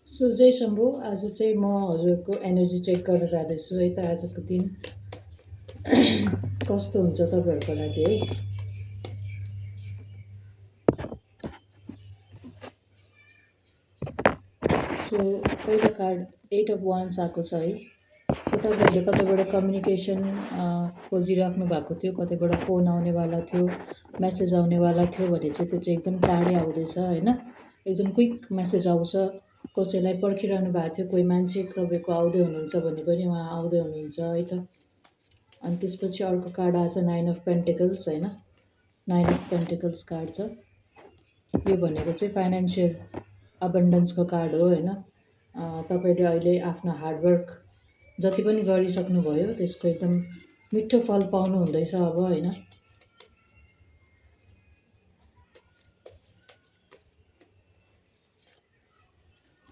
So जय शम्भु आज चाहिँ म हजुरको एनर्जी चेक गर्न जाँदैछु है त आजको दिन कस्तो हुन्छ तपाईँहरूको लागि है। सो पहिलो कार्ड 8 अफ वान्स आएको छ है। सो तपाईँहरूले कतैबाट कम्युनिकेसन खोजिराख्नु भएको थियो, कतैबाट फोन आउनेवाला थियो, मेसेज आउनेवाला थियो भने चाहिँ त्यो चाहिँ एकदम चाँडै आउँदैछ होइन। एकदम क्विक मेसेज आउँछ। कसैलाई पर्खिरहनु भएको थियो, कोही मान्छे तपाईँको आउँदै हुनुहुन्छ भने पनि उहाँ आउँदै हुनुहुन्छ है त। अनि त्यसपछि अर्को कार्ड आएछ 9 अफ पेन्टिकल्स होइन। 9 अफ पेन्टिकल्स कार्ड छ। यो भनेको चाहिँ फाइनेन्सियल अबन्डेन्सको कार्ड हो होइन। तपाईँले अहिले आफ्नो हार्डवर्क जति पनि गरिसक्नुभयो त्यसको एकदम मिठो फल पाउनु हुँदैछ अब होइन।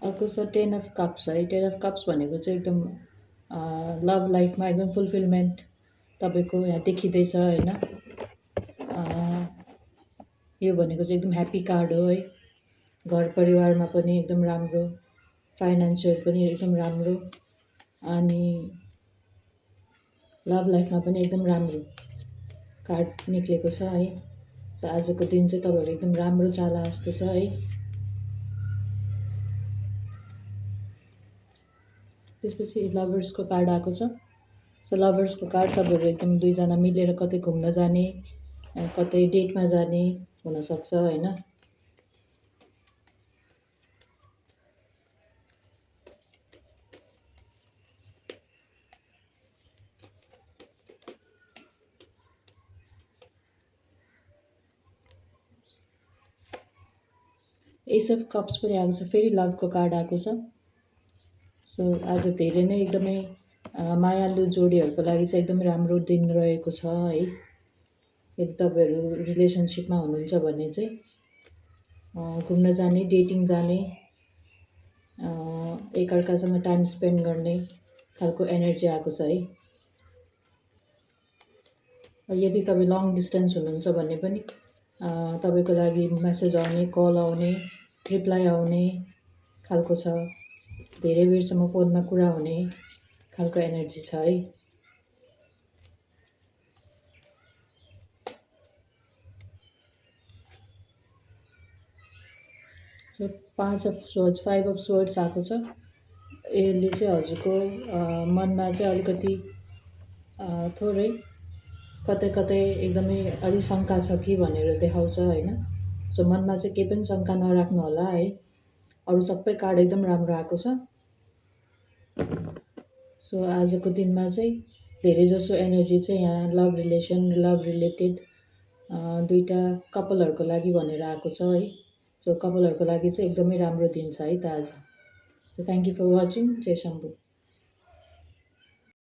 अर्को छ 10 अफ कप्स है। 10 अफ कप्स भनेको चाहिँ एकदम लभ लाइफमा एकदम फुलफिलमेन्ट तपाईँको यहाँ देखिँदैछ होइन। यो भनेको चाहिँ एकदम ह्याप्पी कार्ड हो है। घर परिवारमा पनि एकदम राम्रो, फाइनेन्सियल पनि एकदम राम्रो, अनि लभ लाइफमा पनि एकदम राम्रो कार्ड निक्लेको छ है। सो आजको दिन चाहिँ तपाईँहरू एकदम राम्रो जाला जस्तो छ है। त्यसपछि लभर्सको कार्ड आएको छ। सो लभर्सको कार्ड तपाईँहरू एकदम दुईजना मिलेर कतै घुम्न जाने, कतै डेटमा जाने हुनसक्छ होइन। एस अफ कप्स पनि आएको छ, फेरि लभको कार्ड आएको छ। सो आज धेरै नै एकदमै मायालु जोडीहरूको लागि चाहिँ एकदमै राम्रो दिन रहेको छ है। यदि तपाईँहरू रिलेसनसिपमा हुनुहुन्छ भने चाहिँ घुम्न जाने, डेटिङ जाने, एकअर्कासँग टाइम स्पेन्ड गर्ने खालको एनर्जी आएको छ है। यदि तपाईँ लङ डिस्टेन्स हुनुहुन्छ भने पनि तपाईँको लागि मेसेज आउने, कल आउने, रिप्लाई आउने खालको छ। धेरै बेरसम्म फोनमा कुरा हुने खालको एनर्जी छ है। So 5 of swords, 5 of swords आएको छ। यसले चाहिँ हजुरको मनमा चाहिँ अलिकति थोरै कतै कतै एकदमै अलिक शङ्का छ कि भनेर देखाउँछ होइन। सो मनमा चाहिँ केही पनि शङ्का नराख्नु होला है। अरू सबै कार्ड एकदम राम्रो आएको छ। सो आजको दिनमा चाहिँ धेरै जसो एनर्जी चाहिँ यहाँ लभ रिलेसन, लभ रिलेटेड दुईवटा कपालहरूको लागि भनेर आएको छ है। सो कपालहरूको लागि चाहिँ एकदमै राम्रो दिन छ है त आज। So thank you for watching. Jai Shambhu.